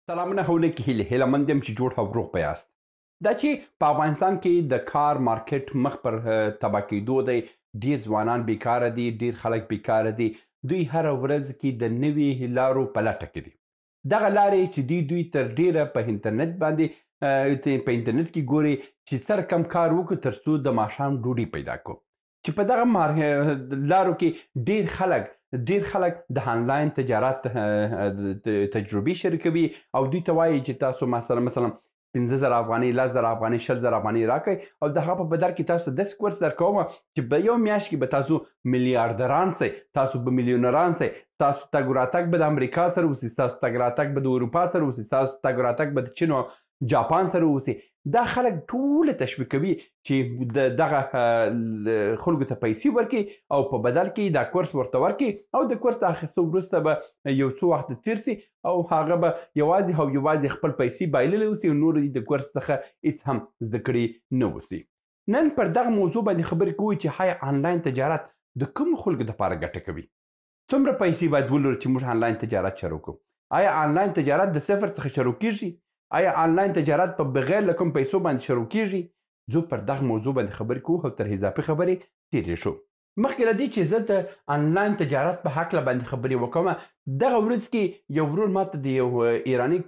سلامونه او نیکې هیلې، هیله مند یم چې جوړ او روغ به یاست. دا چې په افغانستان کې د کار مارکیټ مخ پر تباه کېدو دی، ډیر ځوانان بیکاره دي، ډیر خلک بیکاره دي، دوی هره ورځ کې د نوي لارو په لټه کې دي. دغه لارې چې دی دوی تر ډیره په انټرنیټ باندې په انټرنیټ کې ګوري چې څه رقم کار وکړو تر څو د ماښام ډوډۍ پیدا کړو. چې په دغه لارو کې ډیر خلک د آنلاین تجارت تجربې شریکوي او دوی ته وایي چې تاسو مثلا 5000 افغانۍ، 10000 افغانۍ، 20000 افغانۍ راکړئ او د هغه په بدل کې تاسو داسې کورس درکوم چې په یو میاشت کې به تاسو میلیاردران سئ، تاسو به میلیونران سئ، تاسو تګ راتګ به د امریکا سره وسي، تاسو تګ راتګ به د اروپا سره وسي، تاسو تګ راتګ به د چین او جاپان سره وسي. دا خلک ټول تشویقوي چې دغه خلکو ته پیسې ورکړي او په بدل کې دا کورس ورته ورکړي او د کورس د اخیستو وروسته به یو څو وخت تېر سي او هغه به یوازې او یوازې خپل پیسې بایللې اوسي او نور د کورس څخه هیڅ هم زده کړي نه اوسي. نن پر دغه موضوع باندې خبرې کوو چې آیا آنلاین تجارت د کومو خلکو دپاره ګټه کوي، څومره پیسې باید ولرو چې موږ آنلاین تجارت شروع کړو، آیا آنلاین تجارت د صفر څخه شروع کیږي، آیا آنلاین تجارت په بغیر له کوم پیسو باندې شروع کیږي؟ زه پر دغه موضوع باندې خبرې کوو او تر اضافي خبرې تېرې شو. مخکې له دې چې زه د آنلاین تجارت په هکله باندې خبرې وکړم، دغه ورځ کې یو ورور ماته د یو ایراني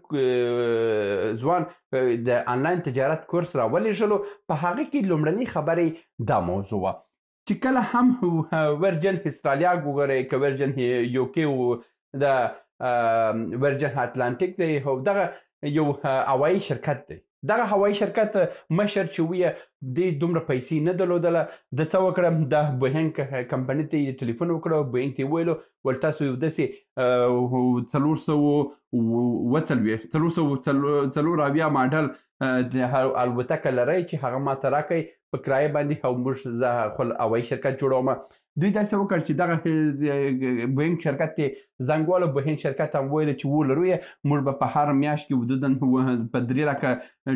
ځوان د آنلاین تجارت کورس راولېږلو. په هغه کې لومړنۍ خبرې دا موضوع وه چې کله هم ورجن استرالیا وګورئ که ورجن یوکې و د ورجن اتلانتیک دی او دغه یو هوایي شرکت دی. دغه هوایي شرکت مشر چې ویه دې دومره پیسې نه درلودله، د څه وکړه، د بوهینګ کمپنۍ ته یې ټلیفون وکړو، بوهینګ ته یې وویلو ول تاسو یو داسې 440 474 ماډل الوتکه لرئ چې هغه ماته راکړئ په کرایه باندې او موږ زه خپل هوایي شرکت جوړوم. دوی داسې وکړ چې دغه بوینګ شرکت ته زنګ والو، بوینګ شرکت هم وویل چې ولرو یې، موږ به په هر میاشت کې حدوداً په 3 لکه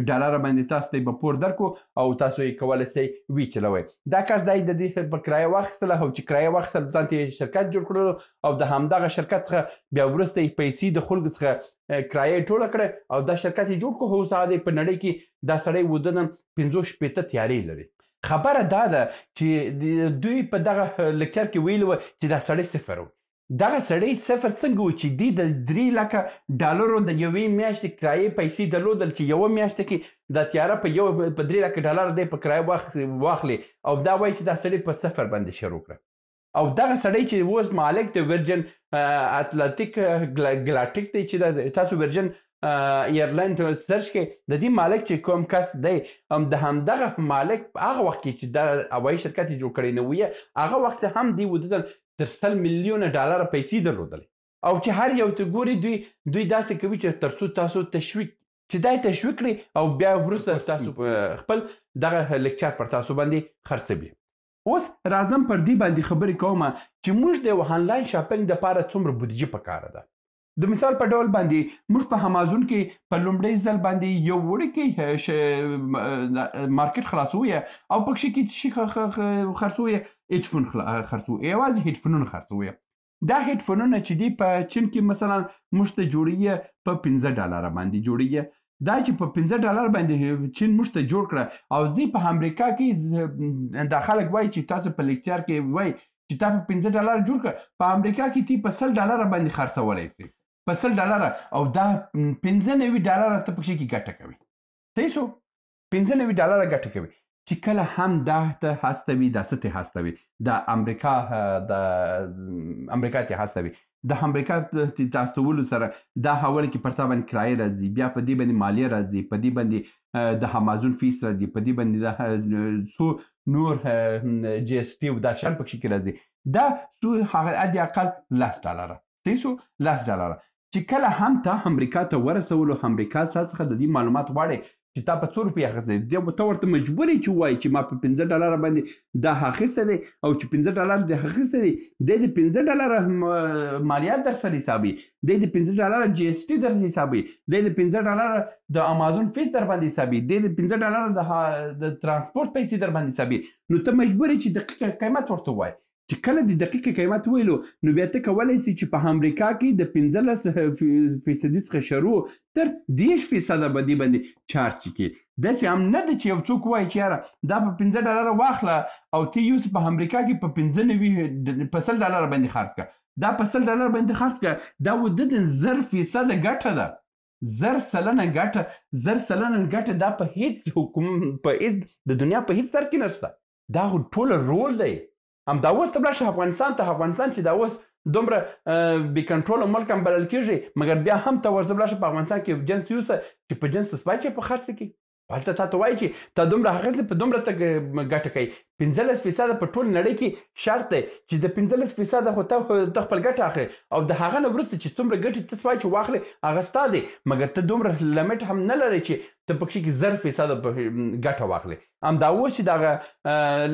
ډالر باندې تاسو ته به پور درکړو او تاسو یې کولی سئ ویچلوئ. دا کس دی د دې په کرایه واخیستله او چې کرایه واخیستله ځان ته یې شرکت جوړ کړلو او د همدغه شرکت څخه بیا وروسته یې پیسې د خلکو څخه کرایه یې ټوله کړه او دا شرکت یې جوړ کړو. اوس هغه دی په نړۍ کې دا سړی حدوداً 65 تیارې لري. خبره دا ده چې دوی په دغه لیکچر کې ویلي وه چې دا سړی صفر و. دغه سړی صفر څنګه و چې دی د 3 لکه ډالرو د یوې میاشتې کرایې پیسې درلودل چې یوه میاشت کې دا تیاره په 3 لکه ډالر دی په کرایه واخلي او دا وایي چې دا سړی په صفر باندې شروع کړه. او دغه سړی چې اوس مالک د ورجن اتلانتیک ګلاټیک دی چې تاسو ورجن ایرلاین سرچ کړئ، د دې مالک چې کوم کس دی د همدغه مالک په هغه وخت کې چې دا هوایي شرکت یې جوړ کړی نه وي، هغه وخت هم دی حدوداً تر 100 میلیونه ډالر پیسې درلودلې. او چې هر یو ته ګوري دوی داسې کوي چې تر څو تاسو تشویق چې دا یې تشویق کړي او بیا وروسته تاسو خپل دغه لیکچر پر تاسو باندې خرڅوي. اوس راځم پر دې باندې خبرې کوم چې موږ د یو آنلاین شاپینګ دپاره څومره بودیجه پکاره ده. د مثال په ډول باندې موږ په امازون کې په لومړی ځل باندې یو وړوکی مارکیټ خلاصوو یې او پکښې کې څه شي خرڅوو یې، هیډفون خرڅوو، یوازې هیډفونونه خرڅوو یې. دا هیډفونونه چې دی په چین کې مثلا موږ ته جوړوي په $5 باندې جوړوي. دا چې په $5 باندې چین موږ ته جوړ کړه او زه په امریکا کې دا خلک وایي چې تاسو په لیکچر کې وایي چې تا په $5 جوړ کړه، په امریکا کې تی په $100 باندې خرڅولی سي، په $100، او دا $95 ته پکښې کې ګټه کوي. صحیح سو، $95 ګټه کوي. چې کله هم دا ته هستوي، دا څه ته هستوي، د امریکا، د امریکا ته هستوي، د امریکا ته هستولو سره دا اول کې پر تا باندې کرایه راځي، بیا په دې باندې مالیه راځي، په دې باندې د امازون فیس راځي، په دې باندې دا څو نور جی اس ټي او دا شیان پکښې کې راځي. دا څو هغه حد اقل $10، صحیح سو، $10. چې کله هم تا امریکا ته ورسولو، امریکا ستا څخه د دې معلومات غواړي چې تا په څو روپۍ اخیستی دی، ته ورته مجبور یې چې ووایې چې ما په $5 باندې دا اخیستی دی، او چې $5 دې اخیستی دی، دی د $5 مالیات در سره حسابوي، دی د $5 جی اس ټي در سره حسابوي، دی د $5 د امازون فیس در باندې حسابوي، دی د $5 د ترانسپورت پیسې در باندې حسابوي. نو ته مجبور یې چې دقیق قیمت ورته ووایې. چې کله د دقیق قیمت ویلو نو بیا ته کولای سي چې په امریکا کې د 15% څخه شروع تر 30% باندې چارج کړي. داسې هم نه ده چې یو څوک وایي چې یاره دا په $5 واخله او ته یوسې په امریکا کې په 95 په $100 باندې خرڅ کړه. دا په $100 باندې خرڅ کړه، دا و د 1000% ګټه ده، 1000% ګټه، 1000% ګټه دا په هیڅ حکم په هیڅ د دنیا په هیڅ تر کې نشته. دا خو ټوله رول دی. همدا اوس ته لاړ شه افغانستان ته، افغانستان چې دا اوس دومره بې کنټروله ملک هم بلل کېږي، مګر بیا هم ته ورځه لاړ شه په افغانستان کې یو جنس یوسه چې په جنس ته سپای چې په خرڅ کړي. هلته تا ته وایي چې تا دومره هغه په دومره ته ګټه کوي. 15% په ټول نړۍ کې شرط دی چې د 15% خو ته خپل ګټه اخلې او د هغه نه وروسته چې څومره ګټې ته سپای چې واخلې هغه ستا دی، مګر ته دومره limit هم نه لرې چې ته پکښې کې 1000% ګټه واخلې. همدا اوس چې دغه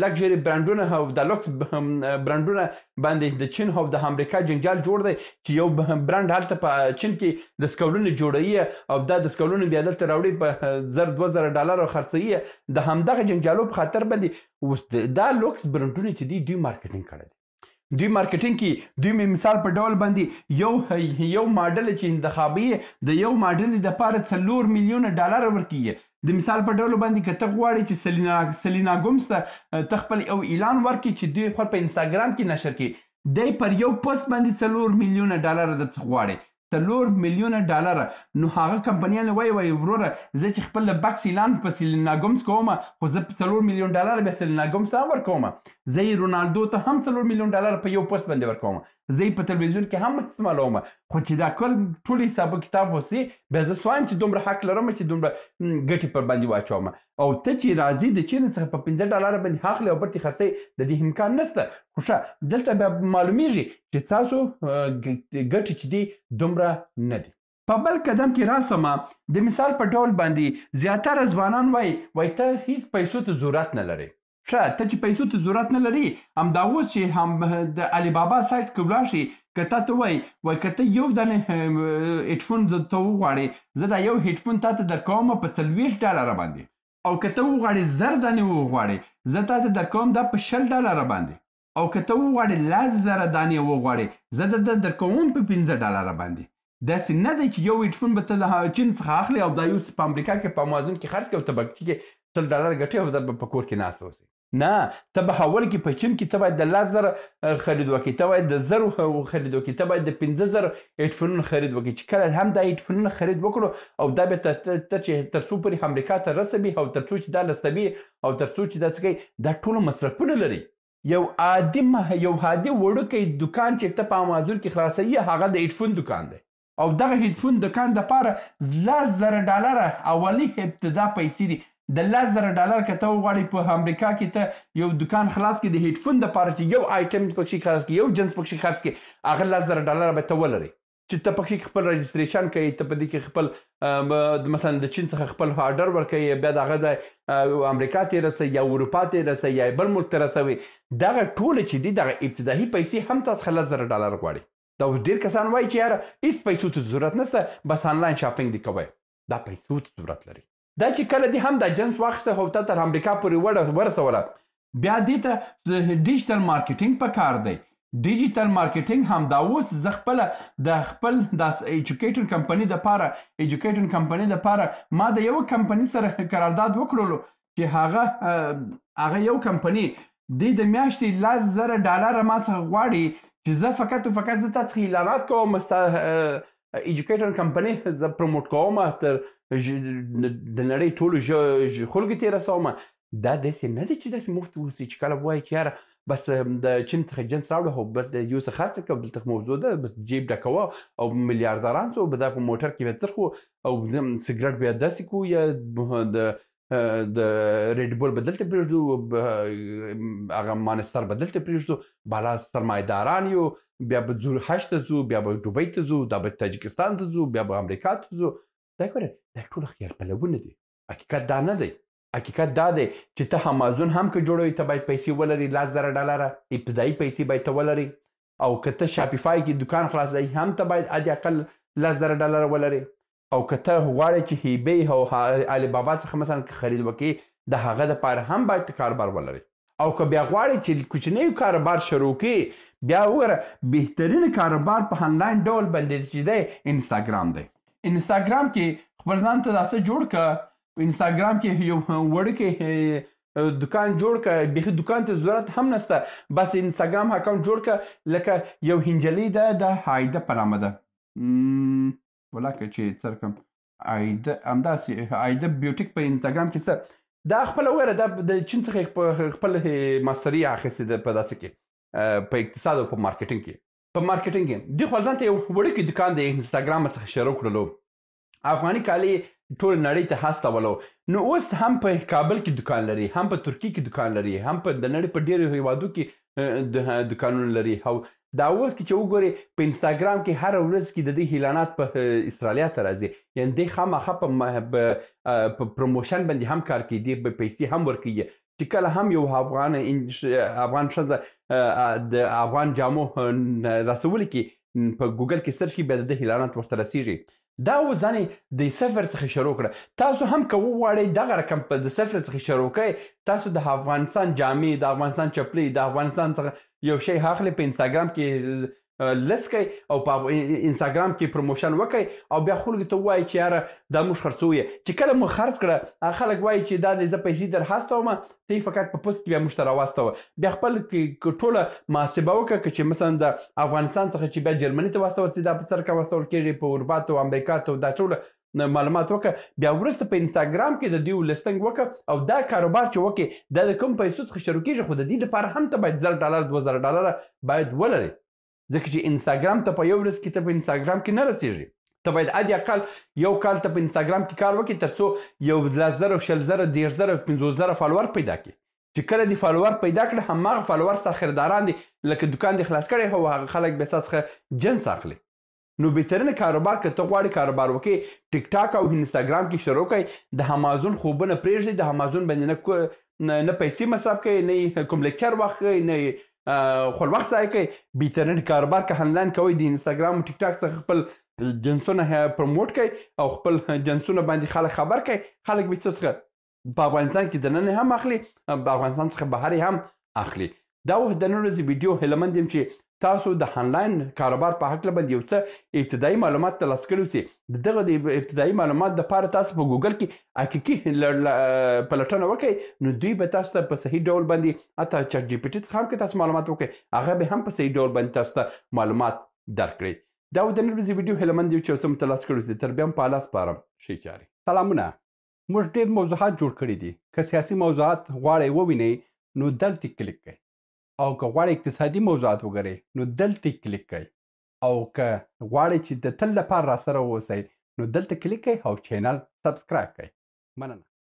لکژري برانډونه او د لوکس برانډونه باندې د چین او د امریکا جنجال جوړ دی چې یو برانډ هلته په چین کې د سکولونو جوړوي او دا د سکولونو بیا دلته راوړي په $1000-2000 خرڅوي. د همدغه جنجالو په خاطر باندې اوس دا لوکس برانډونه چې دي دوی marketing کړی دی. دوی marketing کې دوی مثال په ډول باندې یو ماډل چې انتخابي د یو ماډل دپاره $4 میلیونه ورکیږي. د مثال په ډول باندې که ته غواړې چې سلینا ګومز ته ته خپل یو اعلان ورکړي چې دوی خپل په انستاګرام کې نشر کړي، دی پر یو پوسټ باندې $4 میلیونه درڅخه غواړي، $4 میلیونه. نو هغه کمپنیانې وایي وروره زه چې خپل بکس اعلان په سلینا ګومز کوم خو زه $4 میلیون بیا سلینا ګومز ته هم ورکوم، زه یې رونالدو ته هم $4 میلیون په یو پوسټ باندې ورکوم، زه یې په تلویزیون کې هم استعمالوم. خو چې دا ټول حساب کتاب وسي بیا زه سوایم چې دومره حق لرم چې دومره ګټې پر باندې واچوم. او ته چې راځي د چین څخه په $5 باندې اخلې او بیرته خرڅوي، د دې امکان نشته. خو ښه دلته بیا معلومیږي چې تاسو ګټې چې دي دومره نه دي. په بل قدم کې راسم، د مثال په ډول باندې زیاتره ځوانان وایي ته هیڅ پیسو ته ضرورت نه لرې. ښه ته چې پیسو ته ضرورت نه لرې، همدا اوس چې هم د علي بابا سایټ کې ولاړ شي که تا ته وایي که ته یو دانه هیډفون ته وغواړې زه دا یو هیډفون تا ته درکوم په $40 باندې، او که ته وغواړې 1000 دانې وغواړې زه تا ته درکوم دا په $20 باندې، او که ته وغواړې 10,000 دانې وغواړې زه درته درکوم په $5 باندې. داسې نه دی چې یو هیډفون به ته له چین څخه اخلې او دا یو په امریکا کې په امازون کې خرڅ کړې او ته به کې $100 ګټې او ته به په کور کې ناست اوسې. نه، ته به اول کې په چین کې ته باید د 10,000 خرید وکړې، ته باید د 1000 خرید وکړې، ته باید د 5,000 هیډفونونه خرید وکړې. چې کله هم دا هیډفونونه خرید وکړو او دا بیا ته چې تر څو پورې امریکا ته رسوي او تر څو چې دا لستوي او تر څو چې دا څه کوي، دا ټولو مصرفونه لري. یو عادي وړوکی دکان چې ته په امازون کې خلاصوي هغه د هیډفون دکان دی، او دغه هیډفون دکان دپاره $10,000 اولي ابتدا پیسې دي. د $10,000 که ته وغواړې په امریکا کې ته یو دکان خلاص کړې د هیډفون دپاره چې یو آیټم پکښې خرڅ کړې، یو جنس پکښې خرڅ کړې، هغه $10,000 به ته ولرې چې ته پکښې خپل registration کوې، ته په دې کې خپل مثلا د چین څخه خپل order ورکوې، بیا د هغه د امریکا ته یې رسوي یا اروپا ته یې رسوي یا بل ملک ته رسوي. دغه ټوله چې دي دغه ابتدایي پیسې هم تا څخه $10,000 غواړي. دا اوس ډېر کسان وایي چې یاره هیڅ پیسو ته ضرورت نشته، بس آنلاین shopping دې کوی. دا پیسو ته ضرورت لري. دا چې کله دې هم دا جنس واخیسته او تا تر امریکا پورې ورسوله، بیا دې ته digital marketing په کار دی. digital marketing هم دا اوس زه خپله د خپل د ایجوکیټن کمپني دپاره ما د یوه کمپني سره قرارداد وکړلو چې هغه یو کمپني دی د میاشتې $10,000 ما څخه غواړي چې زه فقط او فقط زه تا څخه اعلانات کوم، ستا ایجوکیټن کمپني زه promote کوم، تر د نړۍ ټولو خلکو ته یې رسوم. دا داسې نه دی چې داسې مفت اوسي چې کله ووایي چې یاره بس د چین څخه جنس راوړه خو بس د یو څه خرڅ کړه، دلته موضوع ده بس جیب ډکوه او میلیاردران څو به دا په موټر کې به ترخو او سګرټ بیا داسې کو یا د ریډ بول به دلته پرېږدو، هغه مانستر به دلته پرېږدو، بالا سرمایهداران یو، بیا به ځو حج ته ځو، بیا به دوبۍ ته ځو، دا به تاجکستان ته ځو، بیا به امریکا ته ځو. دا ګوره دا ټول خیال پلوونه دي، حقیقت دا نه دی. حقیقت دا دی چې ته امازون هم که جوړوي ته باید پیسې ولري، $10,000 ابتدایي پیسې باید ته ولري، او که ته شاپیفای کې دکان خلاصوي هم ته باید حد اقل $10,000 ولري، او که ته غواړې چې هیبی او علي بابا څخه مثلا که خرید وکړې د هغه دپاره هم باید ته کاروبار ولري. او که بیا غواړې چې کوچنی کاروبار شروع کړې، بیا وګوره بهترین کاروبار په انلاین ډول باندې چې دی انستاګرام دی. انستاګرام کې خپل ځان ته داسې جوړ که، انستاګرام کې یو وړوکی دکان جوړ که، بیخي دکان ته ضرورت هم نشته، بس انستاګرام اکاونټ جوړ که. لکه یو هنجلۍ ده، د عایده په نامه ده، ولاکه چې څه رقم عایده، همداسې عایده بیوټیک په انستاګرام کې څه دا خپله وګوره، دا د چین څخه خپل ماستري اخیستې ده په داسې کې، په اقتصاد او په مارکیټینګ کې. په مارکیټینګ کې دوی خپل ځان ته یو وړوکی دکان د انستاګرام څخه شروع کړلو، افغاني کالي ټول نړۍ ته هستولو. نو اوس هم په کابل کې دکان لري، هم په ترکیه کې دکان لري، هم په د نړۍ په ډېرو هیوادو کې دکانونه لري. او دا اوس کې چې وګورې په انستاګرام کې هره ورځ کې د دې اعلانات په استرالیا ته راځي، یعنې دی خامخا په promotion باندې هم کار کوي، دی به پیسې هم ورکوي. چې کله هم یو افغان ښځه د افغان جامو رسولو کې په ګوګل کې search کړي، بیا د دې اعلانات ورته رسیږي. دا اوس ځان د صفر څخه شروع کړه. تاسو هم که وغواړئ دغه رقم په د صفر څخه شروع کړئ، تاسو د افغانستان جامې، د افغانستان چپلۍ، د افغانستان څخه یو شی اخلئ، په انستاګرام کې list کړئ او په انستاګرام کې promotion وکړئ او بیا خلکو ته ووایئ چې یاره دا موږ خرڅوو یې. چې کله مو خرڅ کړه، هغه خلک وایي چې دا دی زه پیسې در هستوم، ته یې فقط په پست کې بیا موږ ته راواستوه. بیا خپل ټوله محاسبه وکړه که چې مثلا د افغانستان څخه چې بیا جرمني ته واستول شي، دا په څه رقم واستول کېږي، په اروپا ته او امریکا ته، دا ټوله معلومات وکړه. بیا وروسته په انستاګرام کې د دوی listing وکړه او دا کاروبار چې وکړې دا د کوم پیسو څخه شروع کېږي، خو د دې لپاره هم ته باید زر ډالر 2000 ډالر باید ولرې، ځکه چې انستاګرام ته په یو ورځ کې ته په انستاګرام کې نه رسېږي. ته باید حد اقل یو کال ته په انستاګرام کې کار وکړې تر څو یو 10,000، 20,000، 30,000، 50,000 follower پیدا کړې. چې کله دې follower پیدا کړې، هماغه follower ستا خریداران دي، لکه دکان دې خلاص کړی او هغه خلک بیا ستا څخه جنس اخلي. نو بهترین کاروبار که ته غواړې کاروبار وکړې، ټیک ټاک او انستاګرام کې شروع کړئ. د امازون خوبونه پرېږدئ، د امازون باندې نه پیسې مصرف کړئ، نه یې کوم lecture واخلئ، نه یې خپل وخت ضایع کړئ. بهترین کاروبار که انلاین کوئ، د انستاګرام او ټیک ټاک څخه خپل جنسونه promote کړئ او خپل جنسونه باندې خلک خبر کړئ. خلک به څه څخه په افغانستان کې دننه هم اخلي، په افغانستان څخه بهر یې هم اخلي. دا وه د نن ورځې ویډیو. هیله مند یم چې تاسو د انلاین کاروبار په هکله باندې یو څه ابتدایي معلومات ترلاسه کړي اوسئ. د دغه د ابتدایي معلومات دپاره تاسو په ګوګل کې حقیقي پلټنه وکړئ، نو دوی به تاسو ته په صحیح ډول باندې، حتی چټ جي پي ټي څخه هم که تاسو معلومات وکړئ، هغه به هم په صحیح ډول باندې تاسو ته معلومات درکړي. دا و د نن ورځې ویډیو. هیله مند یو چې یو څه مو ترلاسه کړي اوسئ. تر بیا هم په الله سپارم. ښې چارې. سلامونه. موږ ډېر موضوعات جوړ کړي دي. که سیاسي موضوعات غواړئ ووینئ نو دلته کلیک کړئ، او که غواړئ اقتصادي موضوعات وګورئ نو دلته کلیک کړئ، او که غواړئ چې د تل لپاره راسره واوسئ نو دلته کلیک کړئ او channel subscribe کړئ. مننه.